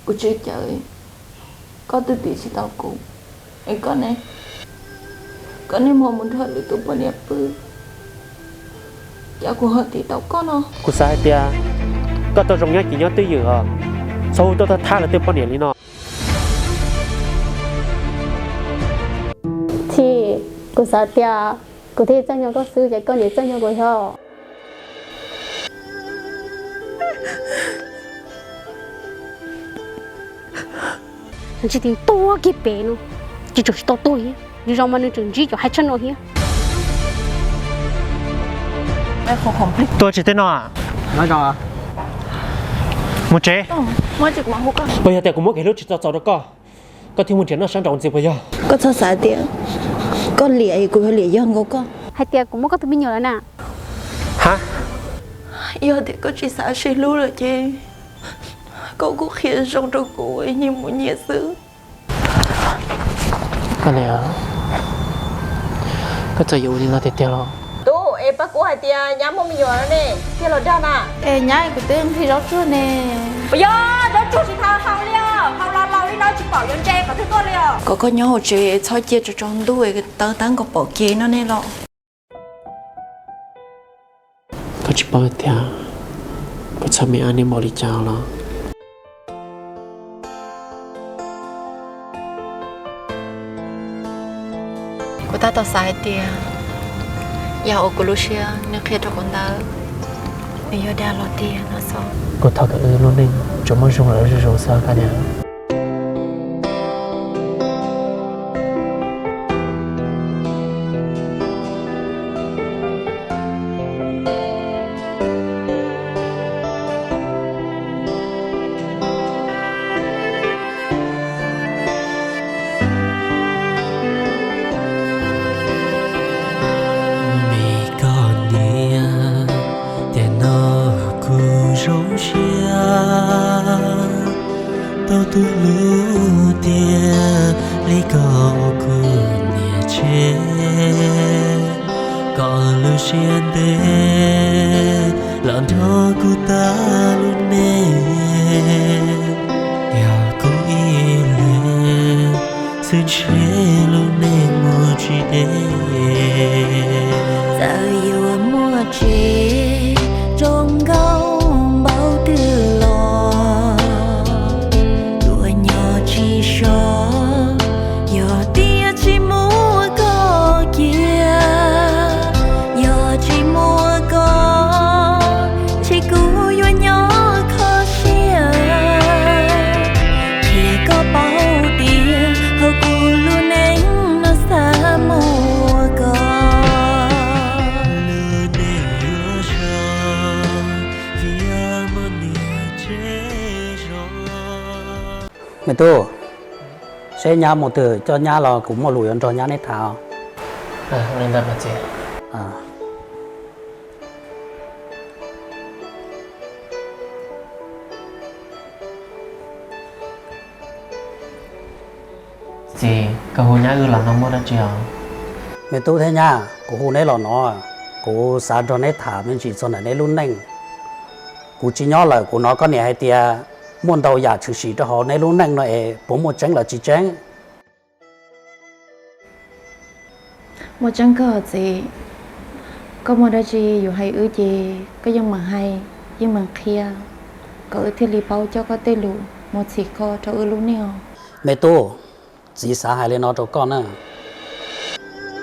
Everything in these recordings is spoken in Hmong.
Kuv tsis cawm, koj twb tim tsis tau kuv, es koj ne, koj niaj hmo mus nrog lwm tus poj niam pw, cas kuv ho tim tau koj no. Kuv xav hais tias koj tau zoo nyob ces nyob twj ywm os, txhob hu tuaj thab lawv tej poj niam li no. Txhij, kuv xav tias kuv thiaj txawj nyob koj xwb ces koj niaj txawj nyob kuv yog. Ntshe tus tuag kiag pem no, ces tseem tsis tau tuag thiab, nws zoo mas nws tseem ntsib cov hais tshaj no thiab. Tuag tsis tej no. Puas yog tias kuv muab kev hlub tsis txaus rau koj, koj thiaj mus nrhiav noj sab nraud ntxiv puas yog? Koj txhob xav tias koj liam kuv yog liam yog nkaus koj. Hais tias kuv muab koj tus me nyuam lawm na. Ha? Yog tias koj tsis xav sib hlub lawm ces koj kuj qhia zoo rau kuv nyias mus nyias xwb. Koj txawm yuav ua li no tiag tiag los? Tub, es pab kuv hais tias nyab muaj me nyuam ne, thiaj los dag na. Es nyab, kuv twb nqhis zaub tsuag ne. Puas yog zaub tsuag tsis tau hau li os, hau los laus li no tsis pom yuav ntse kom twg tuaj li os. Kom koj nyob hauv tsev txhob cia tsaus ntuj taw tab nkaus pom kev no ne los. Koj tsis paub tias kuv txhawj me ab niaj npaum li cas los? Kuv tab tom xav hais tias yam uas kuv lub siab nws qhia rau kuv ntawd, nws yog dag los tiag no xwb. Kuv thov kom wb lub neej tsuas muaj zoo los zoo zoo xwb koj niam. Me koj niam, tiam no kuv zoo siab tau tu lub tiaj li koj ua kuv niam tsev. Koj lub siab ntev los nrog kuv tag lub neej, yog kuv ib leeg xwb ntshe lub neej muaj tsis deb. Txawm yuav muaj tsev zoo nkauj npaum twg los yuav nyob tsis so, yog tias tsis muaj koj kiag, yog tsis muaj koj, ntshe kuv yuav nyob kho siab. Qhia koj paub tias hauv kuv lub neej no xav muaj koj. Lub neej yuav zoo, vim muaj niam tsev zoo. Me tub, seb nyab mus twg, coj nyab los kuv muaj lus yuav nrog nyab neb tham. Txiv, koj hu nyab wb los no muaj dab tsi os? Me tub thiab nyab, kuv hu neb los no, kuv xav nrog neb tham me ntsis txog ntawm neb lub neej. Kuv tsis nyob lawm kuv hnov koj niam hais tias muaj ntau yam tshwm sim rau hauv neb lub neej no es puas muaj tseeb los tsis tseeb? Muaj tseeb kawg txiv, koj muaj dab tsi yuav hais wb ces koj yeej meem hais, yeej meem qhia, kom wb thiaj li paub coj koj tej lus mus txhim kho rau wb lub neej os. Me tub, txiv xav hais li no rau koj na.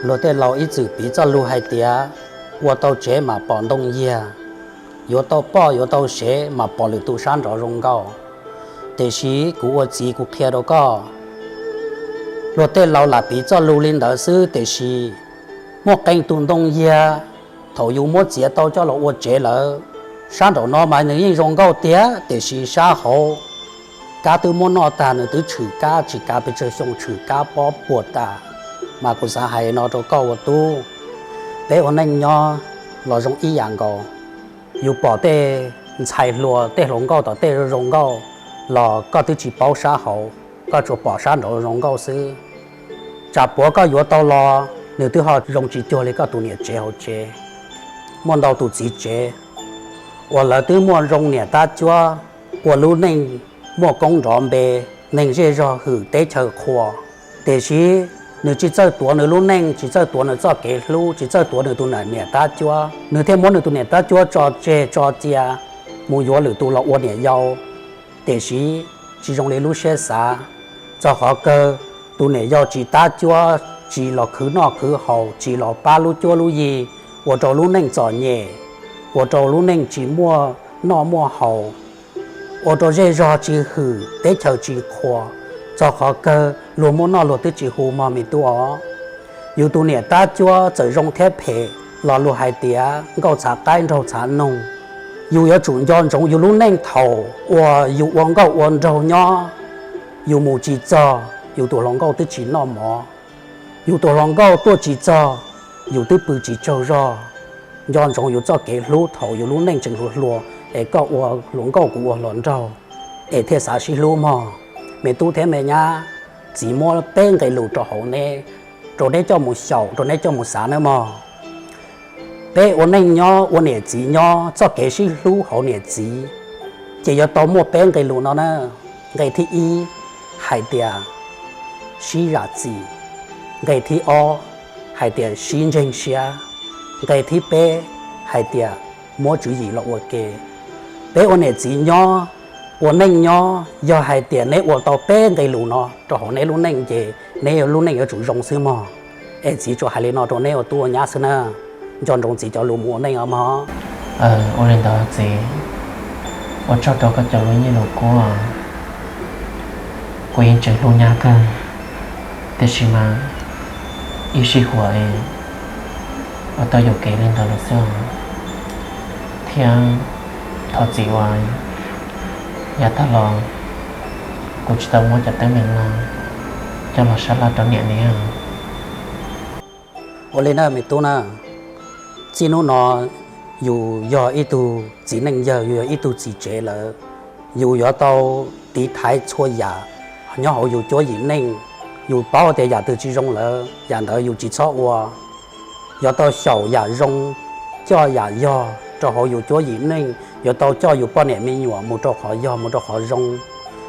Luag tej laus ib txwm piv txoj lus hais tias ua tau tsev mas pom ntoo yiag, yuav tau poj yuav tau sev mas pom lwm tus sab nraud zoo nkauj. Tiam sis kuv ua txiv kuv qhia rau koj, luag tej laus lam piv txoj lus li ntawd xwb, tiam sis muaj qee tus ntoo yiag thaum yus muab txiav tau coj los ua tsev lawm, sab nraum no mas nws yeej zoo nkauj tiag, tiam sis sab hauv kab twb muab noj tag, nws twb tshwm kab tsis kav pes tsawg xyoo tshwm kab pob puas tas. Mas kuv xav hais no rau koj ua tub, peb ua neej nyob los zoo ib yam nkaus. Yus pom tej ntxhais hluas tej hluas nkauj tom tej zoo nkauj los koj twb tsis paub sab hauv, koj tsuas pom sab nraud zoo nkauj xwb. Tsam puav koj yuav tau los nws twb ho zoo tsis cuag li koj tus niam tsev hauv tsev. Muaj ntau tus txiv tsev uas lawv twb muaj zoo niam tab cuab ua lub neej muaj koob nrov npe, neeg zej zog hwm teb chaws qhuas. Tiam sis nws tsis txawj tuav nws lub neej, tsis txawj tuav nws txoj kev hlub, tsis txawj tuav nws tus niam tab cuab, nws thiaj muab nws tus niam tab cuab tso tseg tso cia mus yuav lwm tus los ua niam yau. Tiam sis tsis zoo li lub siab xav, txog qhov kawg tus niam yau tsis tab cuab, tsis los khwv noj khwv haus, tsis los pab lub cuab lub yig, ua rau lub neej txom nyem, ua rau lub neej tsis muaj noj muaj haus, ua rau zej zog tsis hwm teb chaws tsis qhuas. Txog qhov kawg luag muaj noj luag twb tsis hu mog me tub os. Yus tus niam tab cuab txawm zoo thiab phem los luag hais tias nkauj txhav qaib nraug txhav noog. Yus yuav tsum nco ntsoov yus lub neej thaum uas yus ua nkauj ua nraug nyob, yus mus tsis txog, yus tus hluas nkauj twb tsis noj mov. Yus tus hluas nkauj tuaj tsis txog, yus twb pw tsis tsaug zog. Nco ntsoov yus txoj kev hlub thaum yus lub neej tseem hluas hluas, es koj ua hluas nkauj kuv ua hluas nraug, es thiaj xav sib hlub mog. Me tub thiab me nyab, txiv muab peb nqe lus rau hauv neb, rau neb coj mus xyaum, rau neb coj mus xav nawb mog. Peb ua neej nyob ua niam txiv nyob, txoj kev sib hlub hauv niam txiv ces yuav tau muaj peb nqe lus no na. Nqe thib ib hais tias sib zam txim, nqe thib ob hais tias sib ntseeg siab, nqe thib peb hais tias muab tswv yim los ua ke. Peb ua niam txiv nyob, ua neej nyob, yog hais tias neb ua tau peb nqe lus no rau hauv neb lub neej ces neb lub neej yuav tsum zoo xwb mog. Es txiv tsuas hais li no rau neb ua tub ua nyab xwb na. Nco ntsoov txiv cov lus mus ua neej os mog. Ua li ntawd txiv, ua tsaug rau koj cov lus nyiaj lus kub. Kuv yeej tseem hlub nyab kawg, tiam sis mas ib sij huam ua tau yuam kev li ntawd lawm xwb os. Thiab thov txiv uas yav tag los kuv tsis tau muab cov teeb meem no coj los sab laj rau niam ne. Ua li na me tub na, txij hnub no yus yog ib tug txiv neej yawg, yus yog ib tug txiv tsev lawm, yus yuav tau tiv thaiv txhua yam nyob hauv yus cuab yim neej. Yus paub tias yam twg tsis zoo lawm, yam ntawd yus tsis txhob ua. Yuav tau xyaum yam zoo, coj yam yog rau hauv yus cuab yim neej, yuav tau coj yus poj niam me nyuam mus rau qhov yog mus rau qhov zoo.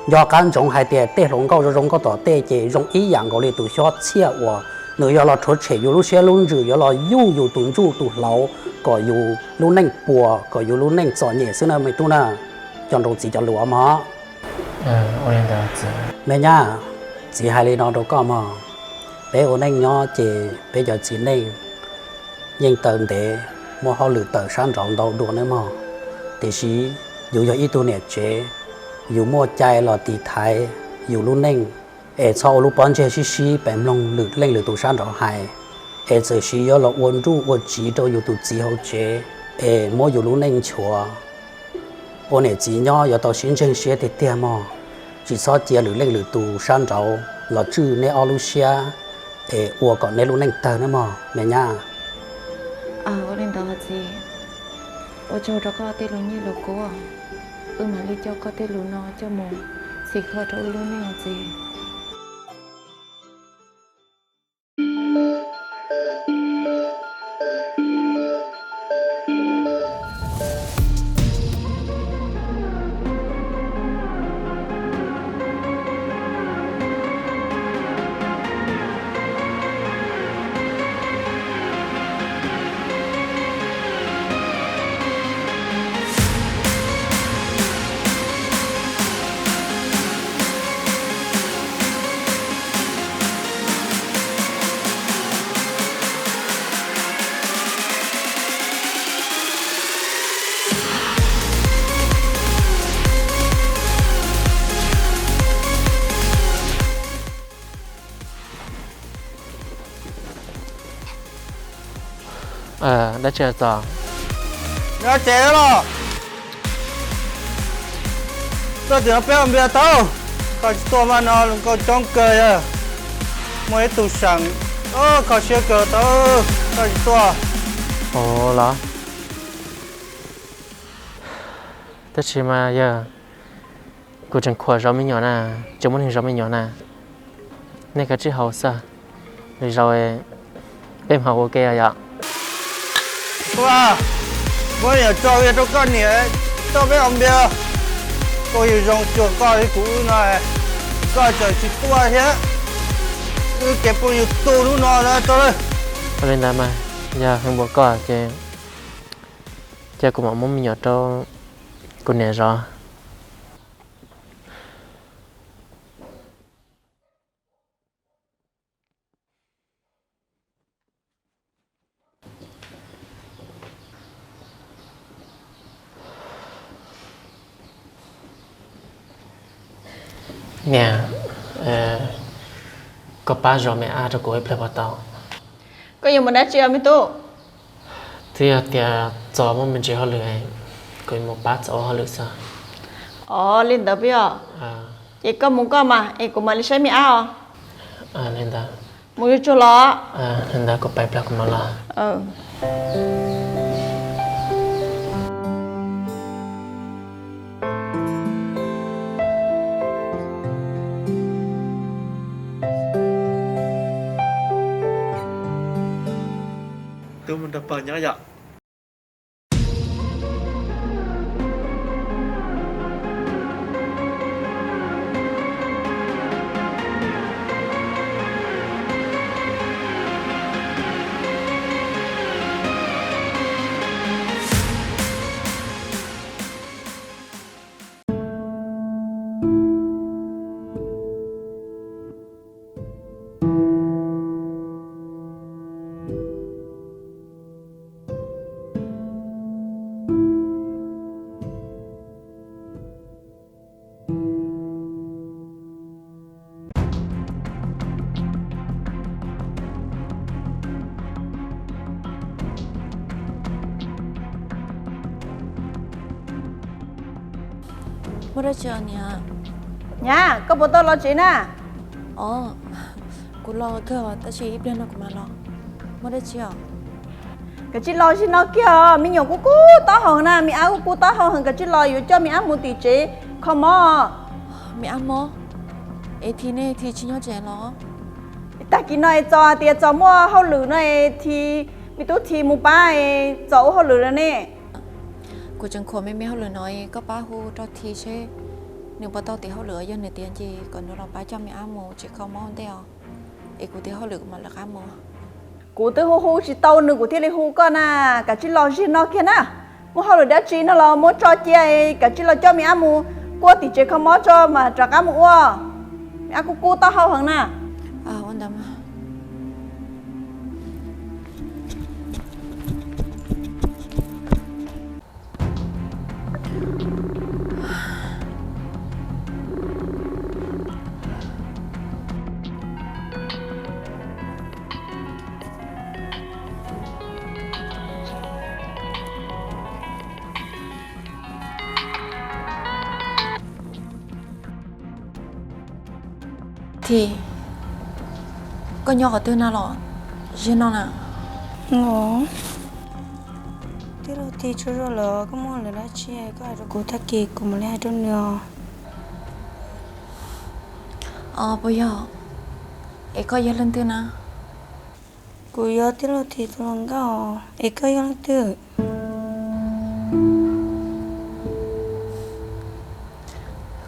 Nco qab ntsoov hais tias tej hluas nkauj zoo zoo nkauj tom tej ces zoo ib yam nkaus li tus xyob txhiaj uas nws yuav los rhuav tshem yus lub siab lub ntsws, yuav los yuj yus tus ntsuj tus hlauv kom yus lub neej puas, kom yus lub neej txom nyem xwb na me tub na. Nco ntsoov txiv cov lus mog. Me nyab, txiv hais li no rau koj mog, peb ua neej nyob ces peb cov txiv neej yeej taw ntev, muaj hauj lwm tawm sab nraud ntau dua nawb mog. Tiam sis yus yog ib tug niam tsev, yus muaj cai los tiv thaiv yus lub neej, es txhob ua lub pob ntseg sib sib pem mloog lwm leej lwm tus sab nraud hais, es txawm sis yuav los ua nruj ua tsiv rau yus tus txiv hauv tsev, es muab yus lub neej nchuav. Ua niam txiv nyob yuav tau sib ntseeg siab tiag tiag mog, tsis txhob cia lwm leej lwm tus sab nraud los tswj neb ob lub siab, es ua kom neb lub neej tawg nawb mog me nyab. Ua li ntawd txiv, ua tsaug rau koj tej lus nyiaj lus kub, wb mam li coj koj tej lus no coj mus xim hawj rau wb lub neej txiv. Dab tsi txog? Nyob tsev los? Tuaj tim no peb ua npias tau. Koj tsis tuaj mas no nkauj coob kawg yog. Muaj ib tug seem kho siab kawg tau, koj tsis tuaj. Ua los? Tab sis mas yog kuv tseem khuam zov me nyuam na, tseem muaj neeg zov me nyuam na. Nej kav tsij haus xwb, lwm zaus peb mam ua ke yom. Muab me nyuam tso rau koj niam, tuaj peb ua npias. Phooj ywg zoo cuag koj li kuv wb no, koj tseem tsis tuaj thiab, wb kev phooj ywg tu lub no na tau lawm. Ua li ntawd mas, yog heev npaum koj ces cia kuv mam muab me nyuam rau kuv niam zov. Niam, koj pab zov me ab rau kuv ib pliag puas tau? Koj yuav mus dab tsi os me tub? Twb yog tias Txos muaj me ntsis hauj lwm, kuv yuav mus pab Txos ua hauj lwm xwb. Ov, li ntawd puas yog? Ces koj mus koj mas es kuv mam li saib me ab os. Li ntawd. Mus yuav tsuag los. Li ntawd kuv pab ib pliag kuv mam los. Tus mus nrog pog nyob yom. Muaj dab tsi os niam? Nyab, koj puas tau los tsev na? Ov, kuv los kawg tab sis ib pliag no kuv mam los. Muaj dab tsi os? Kav tsij los zaum no kiag os, me nyuam kuj kub taub hau na, me ab kuj kub taub hau heev, kav tsij los yuav coj me ab mus tim tsev kho mob. Me ab mob? Es Thi ne, Thi tsis nyob tsev los? Tag kis no es Txos hais tias Txos muaj hauj lwm no es Thi, me tub Thi mus pab Txos ua hauj lwm lawm ne. Kuv tseem khuam me me hauj lwm no es koj pab hu rau Thi seb nws puas tau tim hauj lwm, yog nws tiav ces kom nws los pab coj me ab mus tsev kho mob ua ntej os, es kuv tiv hauj lwm kuv mam lawv qab mus. Kuv twb hu hu tsis tau nws kuv thiaj li hu koj na, kav tsij los zaum no kiag na. Muaj hauj lwm dab tsi no los muab tso cia, kav tsij los coj me ab mus kuaj tim tsev kho mob tso mas rov qab mus ua. Me ab kuj kub taub hau heev na. Thi, koj nyob qhov twg na los? Zaum no na. Tij laug Thi tsaug zog lawm, koj muaj lus dab tsi koj hais rau kuv tag kis kuv mam li hais rau nws os. Os, puas yog? Es koj yog leej twg na? Kuv yog tij laug Thi tus hluas nkauj os, es koj yog leej twg?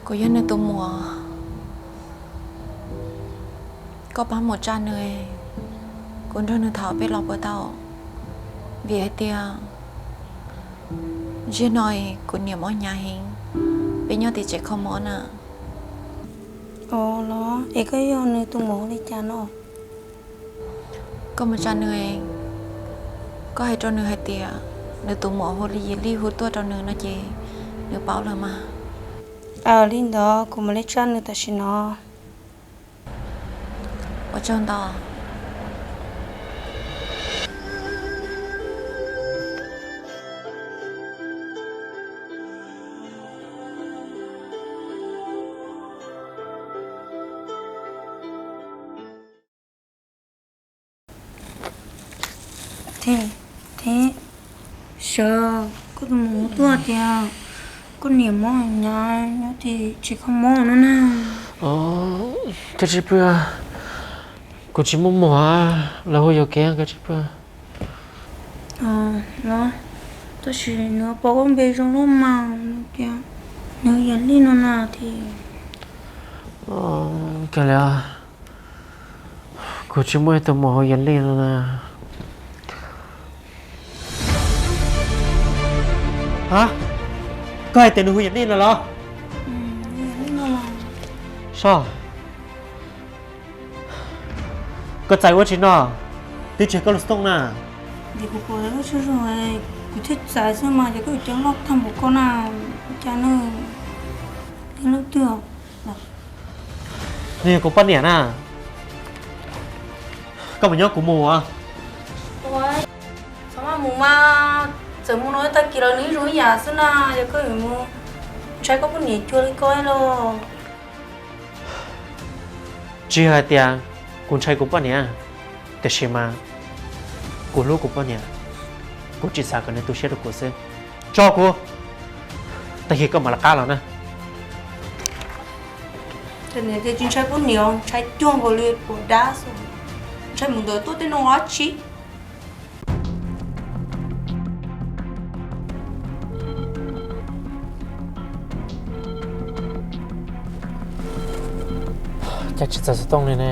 Kuv yog nws tus muam. Koj pab mus tsa nws, kuv nrog nws tham peb los puas tau? Vim hais tias zaum no kuv niam mob hnyav heev, peb nyob tim tsev kho mob na. Os los, es koj yog nws tus muam ua li cas no? Koj mus tsa nws, koj hais rau nws hais tias nws tus muam hu li Yim Lij hu tuaj rau nws no ces nws paub lawm mas. Aws, li ntawd kuv mam li tsa nws tam sim no. Ua tsaug ntau. Thib, thib, sawv, koj tus muam hu tuaj tias koj niam mob hnyav nyob tim tsev kho mob no na. Koj tsis pw, kuv tsis muaj muag, lawv hu yuam kev, koj tsis pw. Los, tab sis nws pom koj npe zoo loj mas nws tias Nws hu Yaj Lij no na thiab. Kawg li, kuv tsis muaj ib tug muam hu Yaj Lij no na. Ha, koj hais tias nws hu Yaj Lij no los? Soj, koj txais ua tsis no, twb tseg koj lub xov tooj na. Vim kuv pom lub tswb zoo, kuv thiaj txais xwb mas, ces koj cov loj tag npaum koj na, cas nws yog leej twg? Nws yog kuv poj niam na. Koj mus nyob kuv mus. Txhob maj mus mas, txawm mus no tag kis los nws zoo ib yam xwb na, yog koj yuav mus ntshai koj poj niam cuag li koj los. Tsis yog hais tias kuv ntshai kuv poj niam, tiam sis mas kuv hlub kuv poj niam, kuv tsis xav kom nws tu siab rau kuv xwb. Tso kuv, tag kis koj mam lawv qab los na. Tsis ntshai poj niam, ntshai cuag nkaus li pom dab xwb, ntshai mus ntawd tuaj tej no dab tsi. Cas tsis txais xov tooj li ne?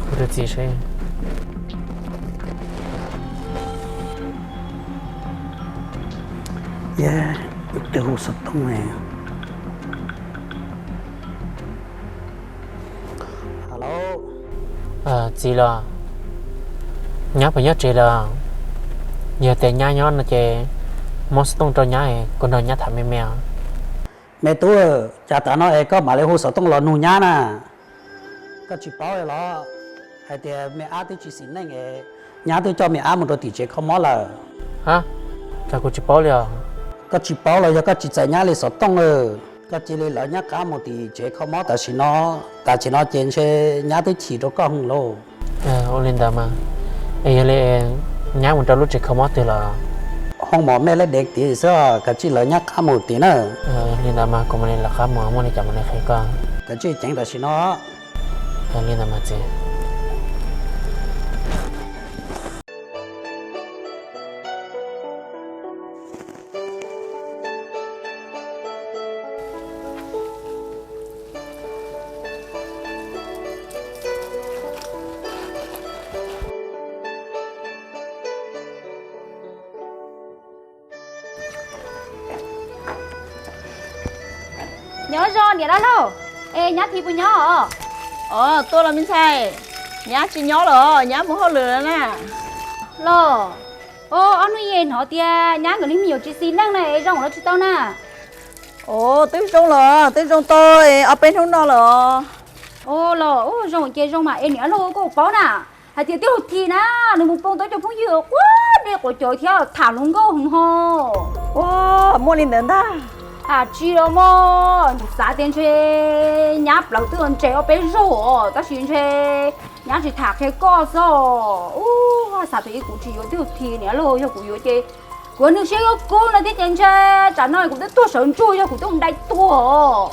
Kuv rau txiv seb. Yog twb hu xov tooj ne. Txiv los? Nyab puas nyob tsev lawm? Yog tias nyab nyob no ces muab xov tooj rau nyab, kuv nrog nyab tham me me os. Me tub, cas tav no es koj mam li hu xov tooj los nug nyab na? Koj tsis paub los hais tias me ab twb tsis xis neej es nyab twb coj me ab mus rau tim tsev kho mob lawm? Ha, cas kuv tsis paub li os. Koj tsis paub los yog koj tsis txais nyab li xov tooj? Koj cia li lawv nyab qab mus tim tsev kho mob tam sim no, tam sim no ces ntshe nyab twb chim rau koj hwv lauj. Ua li ntawd mas, es yog li nyab mus rau lub tsev kho mob twg los? Hoo mom mej lej dev tid xwb, kav tsij lawv nyab qab mus tim na. Li ntawd mas kuv mam li lawv qab mus, muaj li cas mam li qhia koj. Kav tsij ceev tam sim no. Li ntawd mas txiv. Nyob zoo niam dab laug, es nyab thiv puas nyob os? Os, tuaj los me ntxhais. Nyab tsis nyob lawm, nyab mus hauj lwm lawm na. Los, o, ob hnub ib hnov tias nyab nkawd li me nyuam tsis xis neej na, es zoo los tsis tau na. Os, twb zoo los, twb zoo tau ob peb hnub no lawm. Os, los, o, zoo ces zoo mas, es niam dab laug koj paub na, hais tias tij laug Thim na, nws mus poob tau cov phooj ywg quav dej quav cawv thiab tham hluas nkauj heev ho. Ua, muaj li ntawd ntag. Tham tsis los mas, nws xav tias ntshe nyab plawv twb los ntses ob peb zaug os, tab sis ntshe nyab tsis tham qhia koj xwb. Ua, xav tias kuv tsis yuav tij laug Thim, niam dab laug, yog kuv yuav ces kuv nws siab yuav kub no thiab ces ntshe tsam no kuv twb tuag sawv ntsug, yog kuv twb mus dai tuag.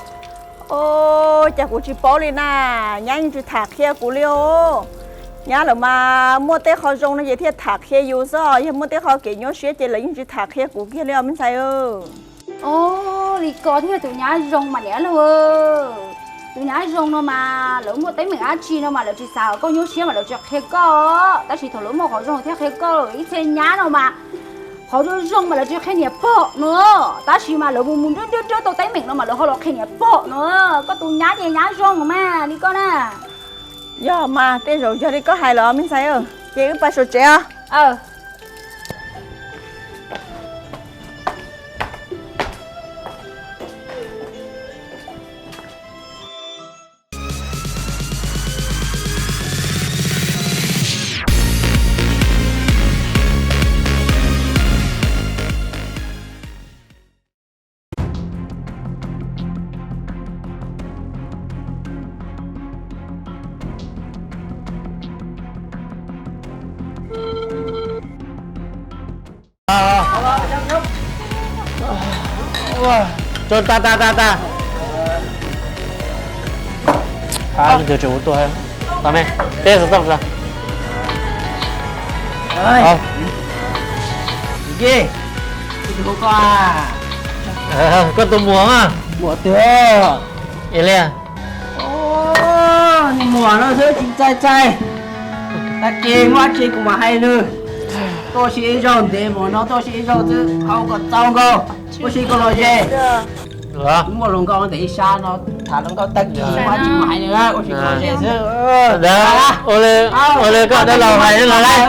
Os, cas kuv tsis paub li na, nyab yeej tsis tham qhia kuv li os. Nyab lawv mas muaj tej qho zoo no ces thiaj tham qhia yus xwb, yog muaj tej qho kev nyuaj siab ces lawv yeej tsis tham qhia kuv kiag li os me ntxhais. Os, li ko thiaj yog tus nyab zoo mas niam dab laug. Tus nyab zoo no mas lawv muaj teeb meem dab tsi no mas lawv tsis xav kom koj nyuaj siab mas lawv tsis qhia koj, tab sis thaum lawv muaj qhov zoo thiaj qhia koj. Ib txhia nyab no mas qhov zoo zoo mas lawv tsis qhia niam pog no, tab sis mas lawv mus mus nruab nruab nruab tau teeb meem no mas lawv ho los qhia niam pog no. Koj tus nyab ces nyab zoo mas li koj na. Yog mas, tej zaum yog li koj hais los me ntxhais, ces wb pais saum tsev os. Tag tag tag tag. Leej twg tseem ua tuaj? Tau me, peb xov tooj tso. Koj tus muam mas. Muam twg? Li, muam no xwb tsis txaij txaij. Tag kis muaj dab tsi kuv mam hais nws. Tuaj sib ib zaug ntev mus no tuaj sib ib zaug xwb, qhov kom txaus nkaus, ua si koj los ze. Kuv muaj hluas nkauj ntawm ib sab no, tham hluas nkauj tag kis muaj dab tsi kuv mam hais nws, ua si koj los ze xwb. Ua li koj dab laug hais no lauj.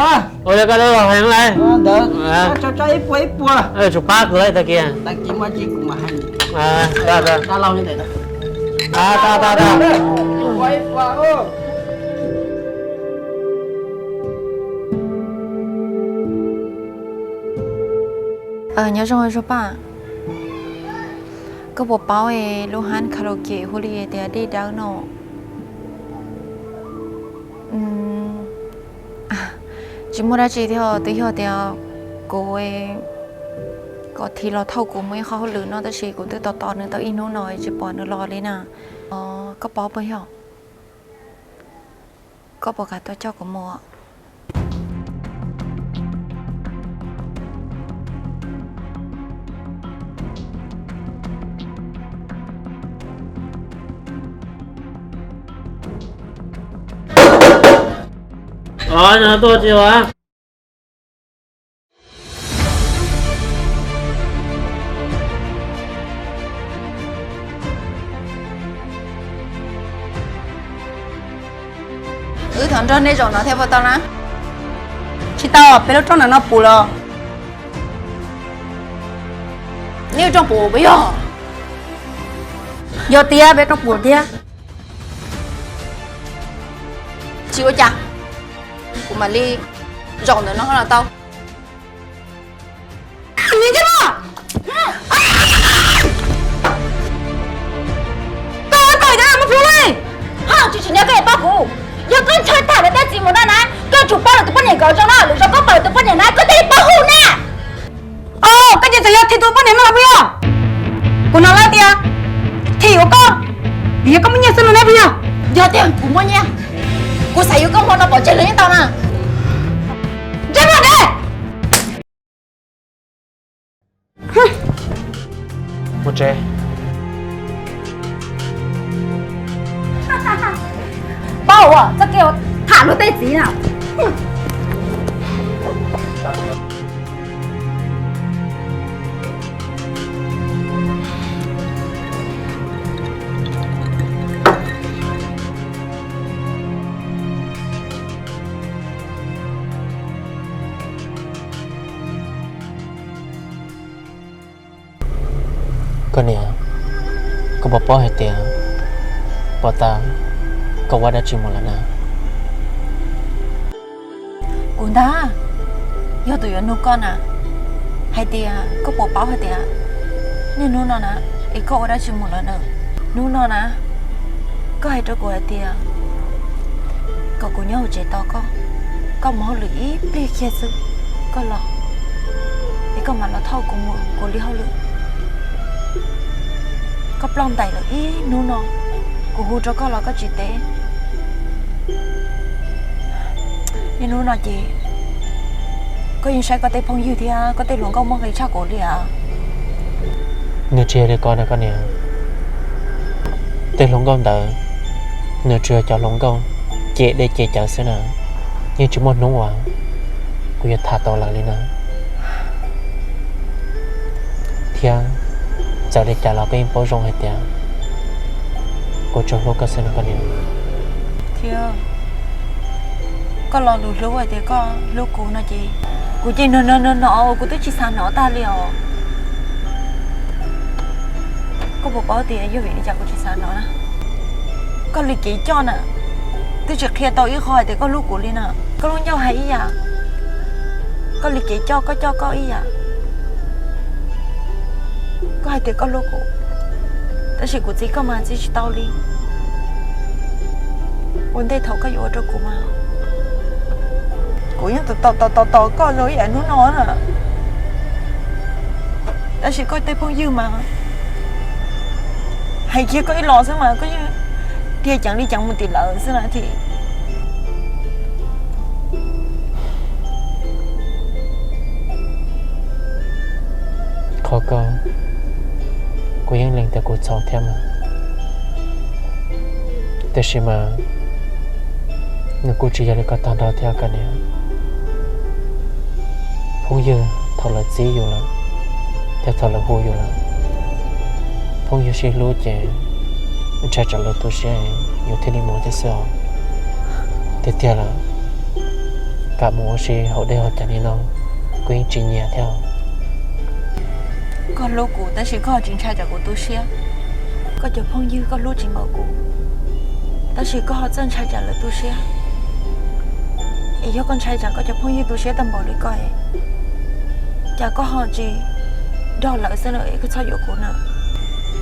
Ua li koj dab laug hais no lauj. Ntawd tso tso ib puas ib puas. Tsum pab kuv lauj tag kis. Tag kis muaj dab tsi kuv mam hais. Dab laug li ntawd. Ib puas ib puas. Nyob zoo Zuag Paj, koj puas paub lub hab karaoke hu li tias Dej Dawb no? Tsis muaj dab tsi thiab, twb yog tias kuv kom Thi los thauj kuv mus ib qho hauj lwm no tab sis kuv twb tos tos nws tau ib hnub no tsis pom nws los li na. Koj paub puas yog? Koj puas kam tuaj coj kuv mus? Tuaj tsis ua. Wb thov nrog nej zaum no thiab puas tau na? Tsis tau, peb lub rooj ntawm no puv los. Nej rooj puv puas yog? Yog tiag, peb rooj puv tiag. Tsis ua cas, kuv mam li zaum ntawm no los tau. Koj ua tau ua cas muaj plhu li? Ho tsis tsim nyog koj yuav pab kuv. Yog koj ntshaw tham lawv tej txiv mus no na, koj yuav tsum pab lawv tus poj niam kom zoo na, lwm zaus koj pom lawv tus poj niam na koj thiaj li paub hu na. Koj ces txawm yog Thim tus poj niam no los puas yog? Kuv hnov lawv tias Thim ua koj, vim yog koj muaj nyiaj xwb no ne puas yog? Yog tiag kuv muaj nyiaj, kuv xav yuav koj hmo no pov tseg los yeej tau na. Ntsej muag ne! Mus tsev. Paub ua txoj kev tham luag tej txiv na. Koj niam, koj puas paub hais tias puag ta koj ua dab tsi mus lawm na? Kuv ntag, yog tus yuav nug koj na, hais tias koj puas paub hais tias niaj hnub no na es koj ua dab tsi mus lawm na? Hnub no na, koj hais rau kuv hais tias kom kuv nyob hauv tsev tos koj, koj mus hauj lwm ib pliag kiag xwb koj los, es koj mam los thauj kuv mus kuv li hauj lwm. Koj ploj ntais lawm ib hnub no, kuv hu rau koj los koj tsis teb. Niaj hnub no ces koj yeej saib koj tej phooj ywg thiab koj tej hluas nkauj muaj nqis tshaj kuv li as. Nws tsis yog li ko na koj niam. Tej hluas nkauj ntawd nws tsuas yog cov hluas nkauj cem dej cem cawv xwb na, yeej tsis muaj hnub uas kuv yuav tham tau lawv li na. Thiab txawm li cas los koj yeej paub zoo hais tias kuv tsuas hlub koj xwb no koj niam. Thiab koj lo lus hlub hais tias koj hlub kuv no ces kuv ces hnov hnov hnov uas kuv twb tsis xav hnov tag li os. Koj puas paub tias yog vim li cas kuv tsis xav hnov na? Koj li kev coj na, twb tsis qhia tau ib qho hais tias koj hlub kuv li na. Koj lub ncauj hais ib yam, koj li kev coj koj coj koj ib yam. Koj hais tias koj hlub kuv, tab sis kuv txiv koj mas txiv tsis tau li. Ua ntej thaum koj yuav ua rau kuv mas kuv yeej tos tos tos tos koj zoo ib yam hnub no na. Tab sis koj tej phooj ywg mas hais kiag koj ib los xwb mas koj yeej thiaj ceev li ceev mus tim lawv xwb na thiab. Qhov ko kuv yeej lees tias kuv txhaum thiab mas, tiam sis mas nws kuj tsis yog li koj tag nrho thiab koj niam. Phooj ywg thaum lawv txib yus lawm, thiab thaum lawv hu yus lawm, phooj ywg sib hlub ces ntshai tsam lawv tu siab yus thiaj li mus thiab xwb os. Tiag tiag lawm, kam mus ua si hauv dej hauv cawv li no, kuv yeej tsis nyiam thiab. Koj hlub kuv tab sis koj ho tsis ntshai tsam kuv tu siab. Koj cov phooj ywg koj hlub tsis npaum kuv, tab sis koj ho txawj ntshai tsam lawv tu siab. Es yog koj ntshai tsam koj cov phooj ywg tu siab tau npaum li koj, cas koj ho tsis nrog lawv xwb na, koj txhob yuav kuv na.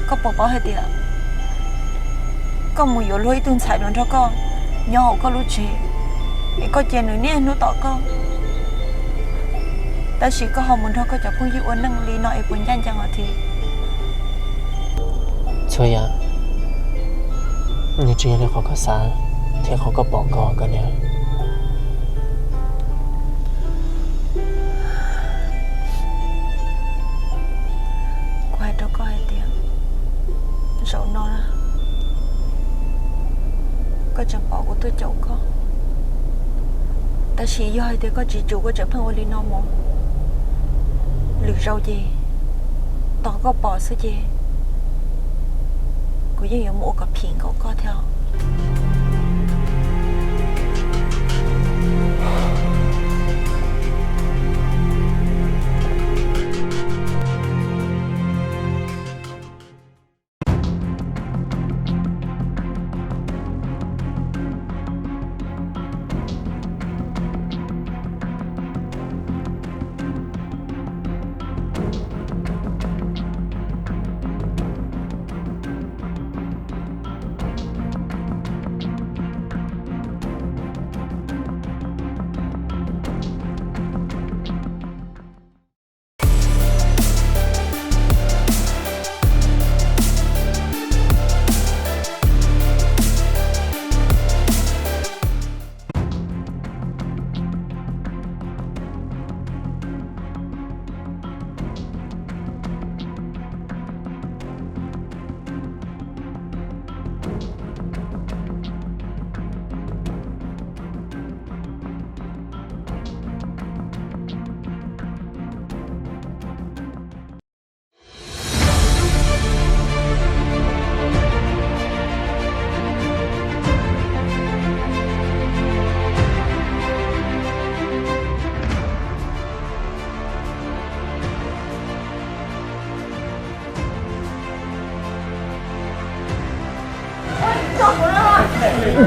Koj puas paub hais tias koj mus yuav luag ib tug ntxhais los nrog koj nyob hauv koj lub tsev, es koj cia nws niaj hnub tos koj, tab sis koj ho mus nrog koj cov phooj ywg ua neej li no es puas ncaj ncees os Thi? Txhua yam nws tsis yog li qhov koj xav thiab qhov koj pom ko koj niam. Kuv hais rau koj hais tias, zaum no koj tseem pom kuv tuaj caum koj, tab sis yog hais tias koj tsis tsum koj tseem pheej ua li no mus, lwm zaus ces tos koj pom xwb ces kuv yeej yuav mus ua kom phim nkaus koj thiab.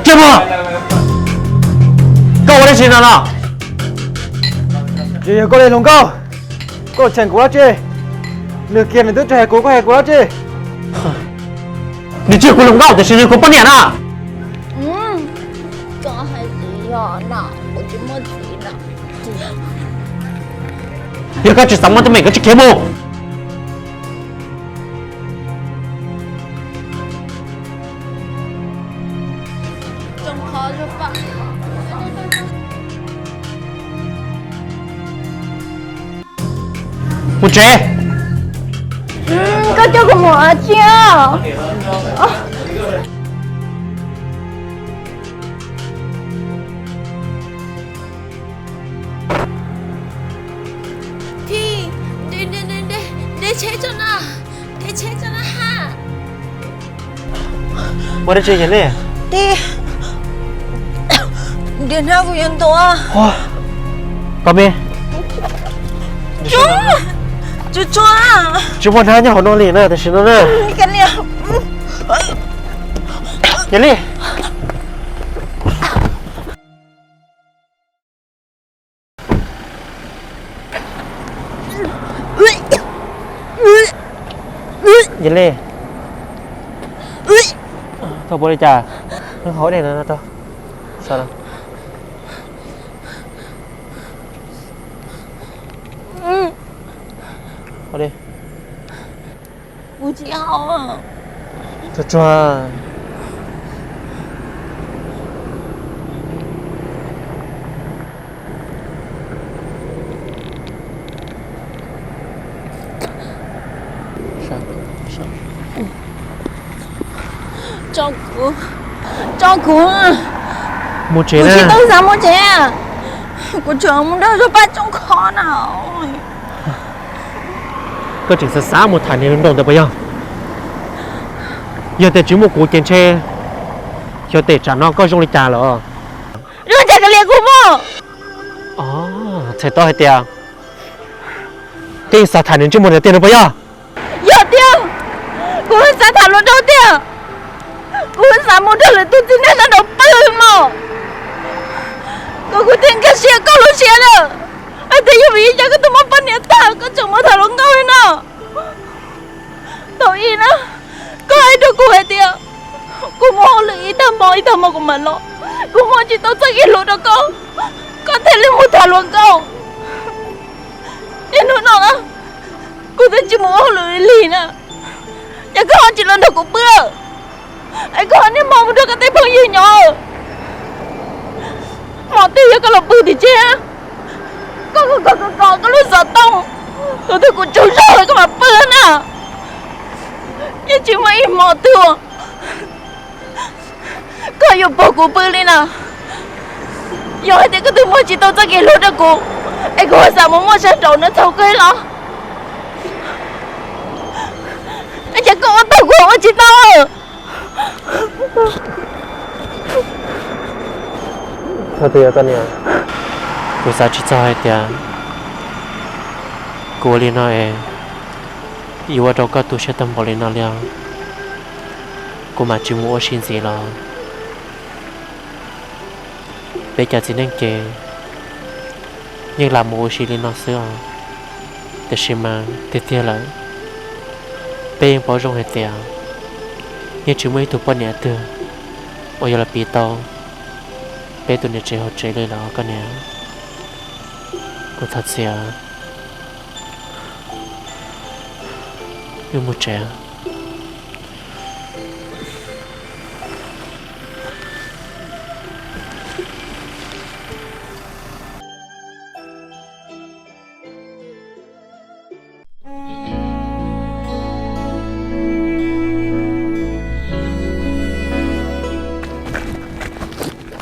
Tsis muaj, koj ua dab tsi no no? Tsis yog koj li hluas nkauj, koj cheem kuv dab tsi? Nws kiag nws twb tsis hais kuv, koj hais kuv dab tsi? Nws tsis yog kuv hluas nkauj tiam sis nws yog kuv poj niam na. Koj hais txiv yog no, kuv tsis muaj txiv na. Yog koj tsis xav muaj teeb meem koj tsis khiav mus. Mus tsev. Koj coj kuv mus ua tsi? Thi, nte tsheb tso na, nte tsheb tso na ha. Ua dab tsi Yam Li? Ntiag, ntiag hnab kuv yuav ntuav. Koj me, tsuag tsuag, tsis muaj hnab nyob hauv no li na, tam sim no na. Yam Li. Yam Li, thaum pua li cas, hauv dej no tau. Tsuag tsuag. Tso kuv, tso kuv. Mus tsev, kuv tsis tau xav mus tsev. Kuv tseem mus nrog Zog Paj tsoob khov na. Koj tseem xav xav mus tham niag hluas nraug ntawd puas yog? Yog tias tsis muaj kuv ces ntshe xyov tej tsam no koj zoo li cas lawm. Zoo cas kav liam kuv mog. Txhais tau hais tias koj yeej xav tham niag ntsej muag ntawd tiag no puas yog? Yog tiag, kuv xav tham hluas nraug tiag. Kuv xav mus nrog lwm tus txiv neej sab nraud pw mog. Koj, kuv thiaj nkag siab koj lub siab na. Hais tias yog vim li cas koj twb muaj poj niam tag koj tseem mus tham hluas nkauj li no. Thaum ub na, koj hais rau kuv hais tias kuv muaj hauj lwm ib tag hmo ib tag hmo kuv mam los, kuv muab tsis tau txoj kev hlub rau koj, koj thiaj li mus tham hluas nkauj. Niaj hnub no na, kuv twb tsis mus ua hauj lwm li na, ces koj ho tsis los nrog kuv pw, es koj ho niaj hmo mus nrog koj tej phooj ywg nyob. Hmo twg yog koj los pw tim tsev, koj kov kov kov koj lub xov tooj, tus twg kuv tsaug zog lawm koj mam pw na. Yeej tsis muaj ib hmo twg koj yuav pog kuv pw li na. Yog hais tias koj twb muab tsis tau txoj kev hlub rau kuv, es kuv ho xav mus muaj sab nraud no txhaum koj los? Es ces koj ua tau kuv ua tsis tau. Kuv xav tsis txog hais tias kuv ua li no es yuav ua rau koj tu siab tag npaum li no li os. Kuv mam tsis mus ua si ntxiv los? Peb cov txiv neej ces yeej lam mus ua si li no xwb os. Tiam sis mas tiag tiag lawm, peb yeej paub zoo hais tias yeej tsis muaj ib tug poj niam twg uas yuav los piv tau peb tus niam tsev hauv tsev li lawm koj niam. Kuv thov txim. Wb mus tsev.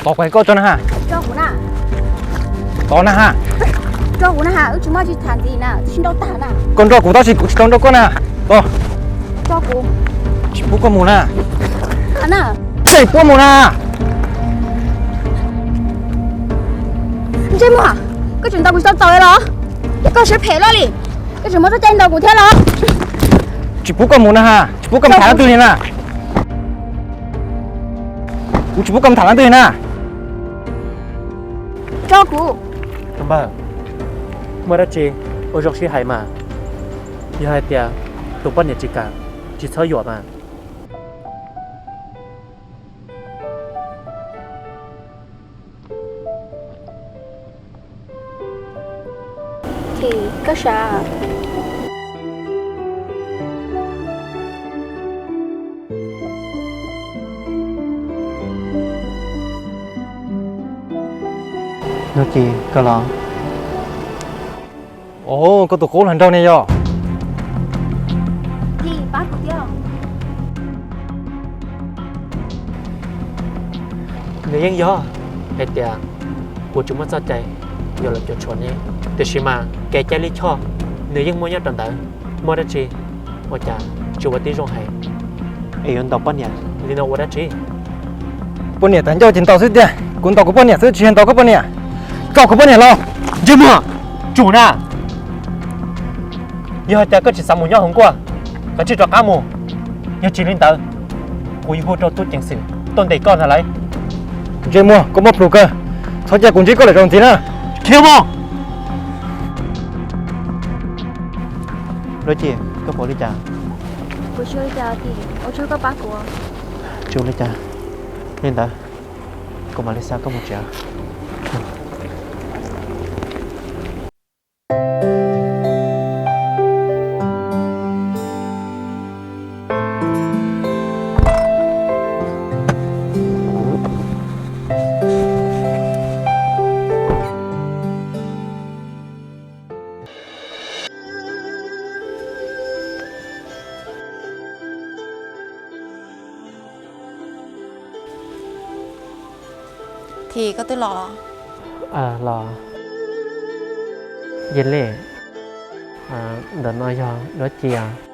Tos kuv hais koj tso na ha. Tso kuv na. Tos na ha. Tso kuv na ha, wb tsis muaj tsis tham ntxiv na, wb sib nrauj tag na. Koj nrauj kuv tab sis kuv tsis tau nrauj koj na. Tos. Tso kuv. Tsis pub koj mus na. Tsis pub mus na. Ntsej muag, koj tseem ntaus kuv tsis tau txaus li los? Koj siab phem luaj li, koj tseem muaj txoj cai ntaus kuv thiab los? Tsis pub koj mus na ha, tsis pub koj mus tham leej twg li na. Kuv tsis pub koj mus tham leej twg li na. Tso kuv. Muaj dab tsi ua zoo sib hais mas. Yog hais tias tus poj niam tsis kam, tsis txhob yuam mas. Ces koj sav. Nuj Ci, koj los? Os, koj tus qub hluas nraug ne yog? Nws yeej yog hais tias kuv tsis muaj txoj cai yuav los cuam tshuam neb, tiam sis mas kev cai lij choj nws yeej muaj nyob rau ntawd. Muaj dab tsi ua cas tsis ua tib zoo hais, es yuav ntaus poj niam li no ua dab tsi? Poj niam tas ncauj ces ntaus xwb tiag, kuv ntaus kuv poj niam xwb tsis yog ntaus koj poj niam. Tso kuv poj niam los. Ntsej muag, tsum na. Yog hais tias koj tsis xav mus nyob hauv nkuaj, kav tsij rov qab mus. Yog tsis li ntawd, kuv yuav hu rau tub ceev xwm tuaj ntes koj ntag lauj. Ntsej muag, koj muaj plhus kawg, txhob cia kuv ntsib koj lawm zaum ntxiv na. Khiav mus. Nuj Ci, koj puas ua li cas? Kuv tsis ua li cas, ua tsaug koj pab kuv. Tsis ua li cas. Li ntawd, kuv mam li xa koj mus tsev. Koj twb los? Los. Yej Lej, ntawm no yog dab tsi?